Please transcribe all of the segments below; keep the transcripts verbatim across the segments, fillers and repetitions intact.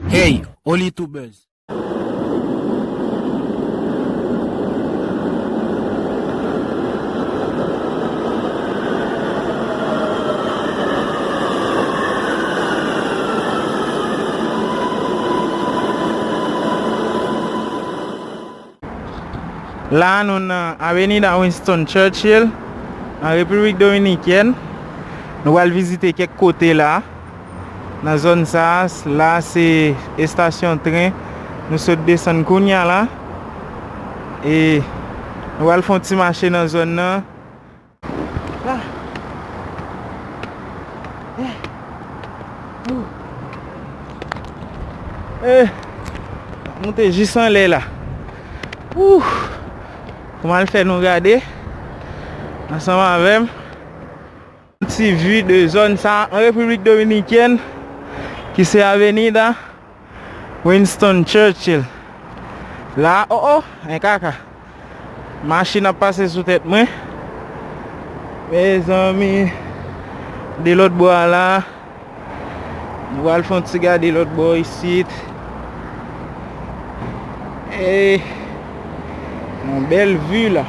Hey, Oli Tubers. La, nou nan Avenida Winston Churchill, nan Repiblik Dominikèn. Nou pral vizite kèk kote la. Nan zòn sa a, la se estasyon tren. Nou sot desann kounye a la. E nou pral fè yon ti mache nan zòn nan. Ah. Eh. Ouh. Eh. Moute jis anlè la. Ouh. Kòman l fè nou gade ansanm avè m. Yon ti vi de zòn sa an Repiblik Dominikèn ki se Avenida Winston Churchill. La, oh, oh, en kaka. Machin ap pase sou tèt mwen. Mezanmi, de lòt bò a la. Nou pral fè yon ti gade lòt bò isit. E yon bèl vi la.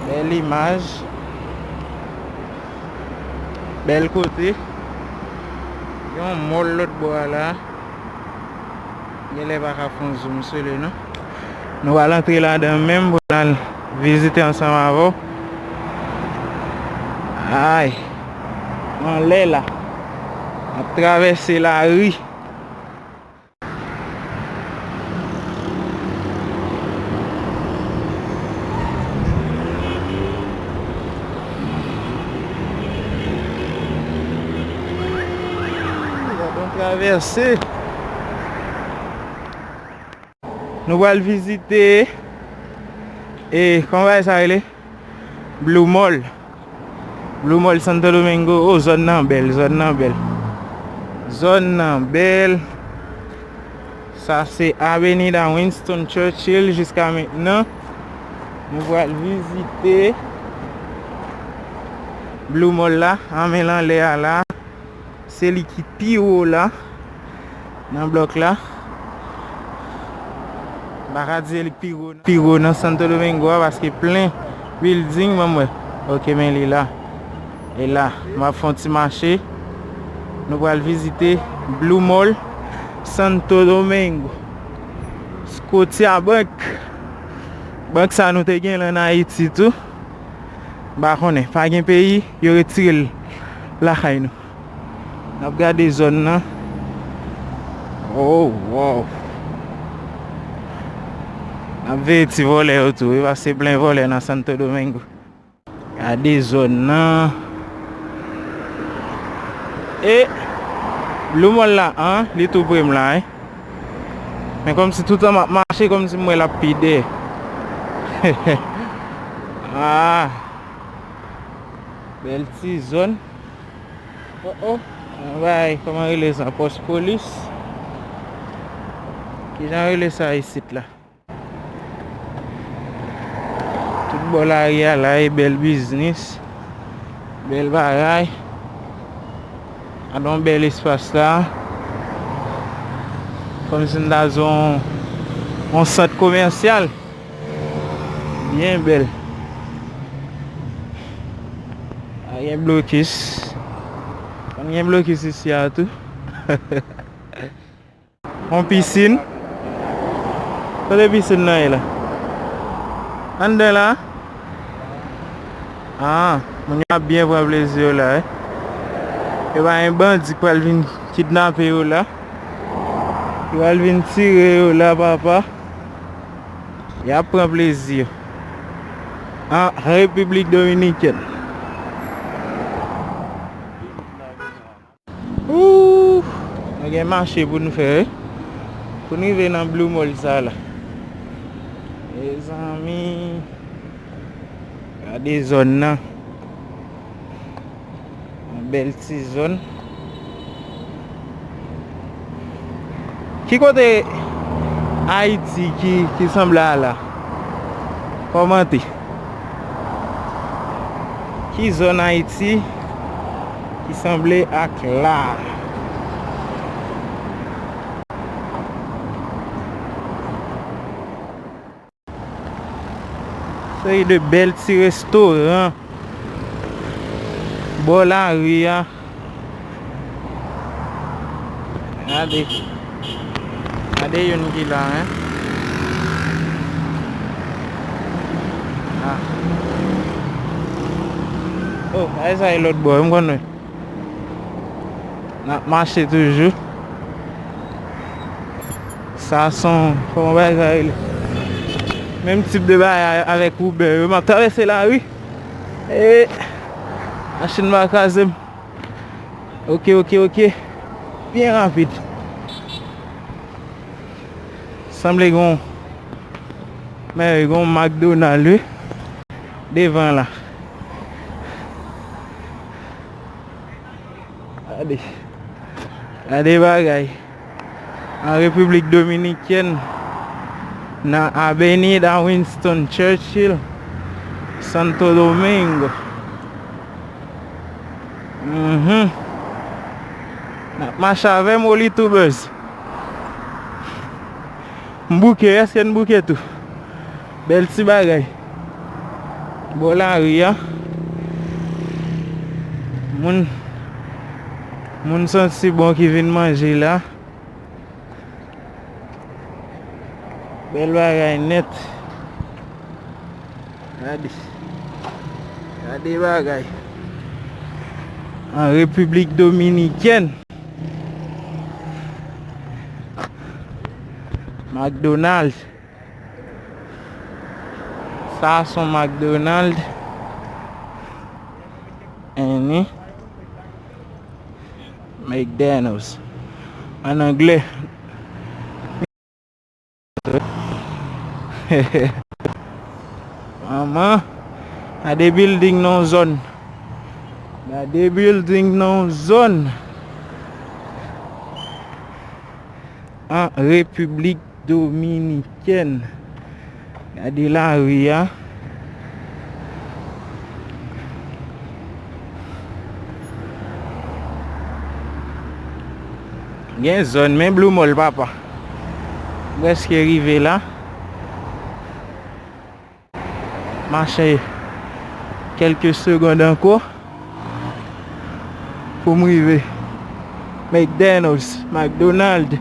Bèl imaj. Bèl kote. Yon mòl lòt bò a la. Genlè pa ka fè yon zoom sou li non. Nou pral antre ladan menm pou n al vizite ansanm avè w. Ay. Anlè la. N ap travèse lari. Gade yon travèse. Nou pral vizite, e, kòman bagay sa rele? Blue Mall. Blue Mall Santo Domingo. Oh, zòn nan bèl, zòn nan bèl. Zòn nan bèl. Sa se Avenida Winston Churchill jiska mentnan. Nou pral vizite Blue Mall la, an men l anlè a la. Se li ki pi wo la, nan blòk la. M pa ka di se li ki pi wo, pi wo nan Santo Domingo a, paske plen building, ban m wè. Ok, men li la. E la, m ap fè yon ti mache. Nou pral vizite Blue Mall Santo Domingo. Scotiabank. Bank sa nou te gen l ann Ayiti tou. M pa konnen, pa gen peyi, yo retire l lakay nou. N ap gade zòn nan. Oh, wow. N ap veye ti vòlè yo tou, wi, paske plen vòlè nan Santo Domingo. Gade zòn nan. E Blue Mall la, an, li tou pre m la, wi. Men kòmsi toutan m ap mache, kòmsi m wè l ap pi dèyè. Ah. Bèl ti zòn. Oh, oh. Yon bagay, kòman rele sa? Pòs polis. Kijan rele sa isit la? Tout bò lari a la, e bèl biznis. Bèl bagay. Gade yon bèl espas la. Kòmsi m ta di yon, yon sant komèsyal. Byen bèl. A, gen blokis. Konn gen blokis isi a tou. Yon pisin. Kote pisin nan ye la? Anndan la? Ah, moun yo ap byen pran plezi yo la, wi. E pa gen bandi k pral vin kidnape yo la. Yo pral vin tire yo la, papa. Y ap pran plezi yo. An Repiblik Dominikèn. Ooh, nou gen mache pou nou fè, wi. Pou nou rive nan Blue Mall sa la. Mezanmi, gade zòn nan. Yon bèl ti zòn. Ki kote Ayiti ki, ki sanble a la? Kòmante. Ki zòn Ayiti ki sanble ak la. Seri de bèl ti restoran bò lari a. Gade. Gade youn ki la, en. Ah. Oh, gade sa e lòt bò, m konn wè. N ap mache toujou. Sa son, kòman bagay sa rele? Menm tip de bagay avèk Uber yo. M ap travèse lari. E machin pa kraze m. Ok, ok, ok. Byen rapid. Sanble gon, men gon McDonald wi. Devan la. Gade. Gade bagay. An Repiblik Dominikèn, nan Avenida Winston Churchill, Santo Domingo. Mhm. N ap mache avè m, Oli Tubers. M bouke, èske n bouke tou? Bèl ti bagay. Bò lari a. Moun, moun santi bon ki vin manje la. Bèl bagay nèt. Gade. Gade bagay. An Repiblik Dominikèn. McDonald. Sa se yon McDonald. Anni. McDonald's. An anglè. Manman, gade building nan yon zòn. Gade building nan yon zòn. An Repiblik Dominikèn. Gade lari a. Gen zòn, men Blue Mall, papa. Prèske rive la. Mache kèlke segond ankò pou m rive McDonald's, McDonald,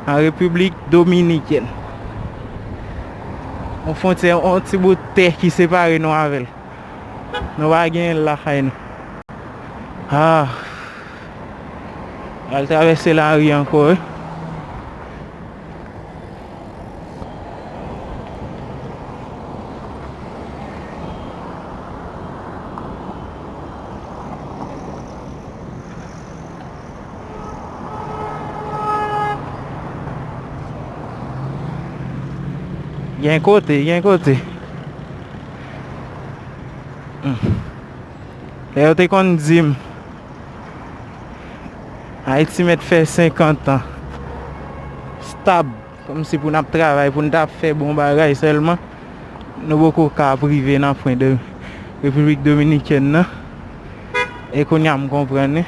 an Repiblik Dominikèn. Yon fwontyè, yon ti bout tè ki separe nou avè l. Nou pa gen l lakay nou. Ah. Al travèse lari ankò, wi. Gen kote, gen kote. Hmm. Lè yo te konn di m, Ayiti mèt fè senkant an stab, kòmsi pou n ap travay, pou n t ap fè bon bagay sèlman, nou poko ka ap rive nan pwen de Repiblik Dominikèn nan. E kounye a m konprann, wi.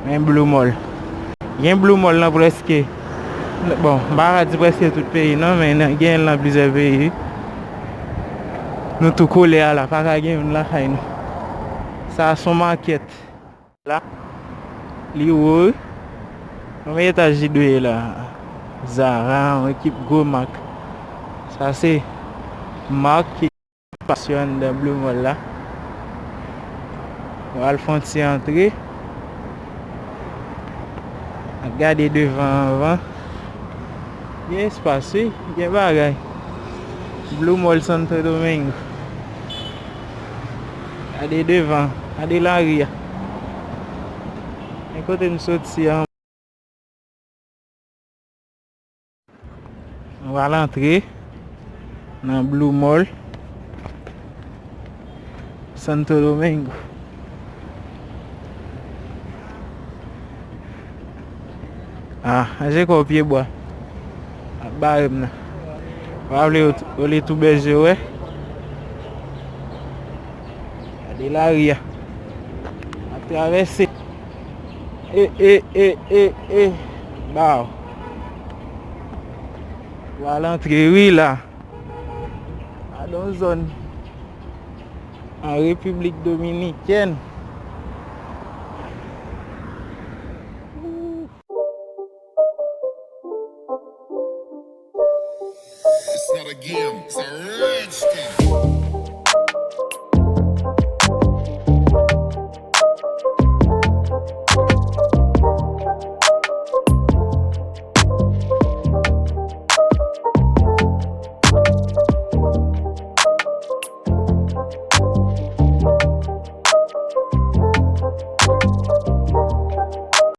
Men Blue Mall. Gen Blue Mall nan prèske, bon, m pa ka di prèske tout peyi non, men nan, gen nan plizyè peyi. Nou tou kole a la, pa ka gen youn lakay nou. Sa se yon makèt. La, li wo, wi. Konbyen etaj li dwe ye la? Zara, yon ekip gwo mak. Sa se mak ki pase anndan Blue Mall la. Yo al fè yon ti antre. Ap gade devan anvan. Gen espas, wi, gen bagay. Blue Mall Santo Domingo. Gade devan, gade lari a. Men kote m soti an. Nou pral antre nan Blue Mall Santo Domingo. Ah, manje kò pyebwa. Ap bare m nan. Pa vle yo, yo li tou bèje, wè. E lari a. N ap travèse. E, e, e, e, e. Baw. W al antre wi la. Adan yon zòn an Repiblik Dominikèn. It's not a game, it's a rich thing.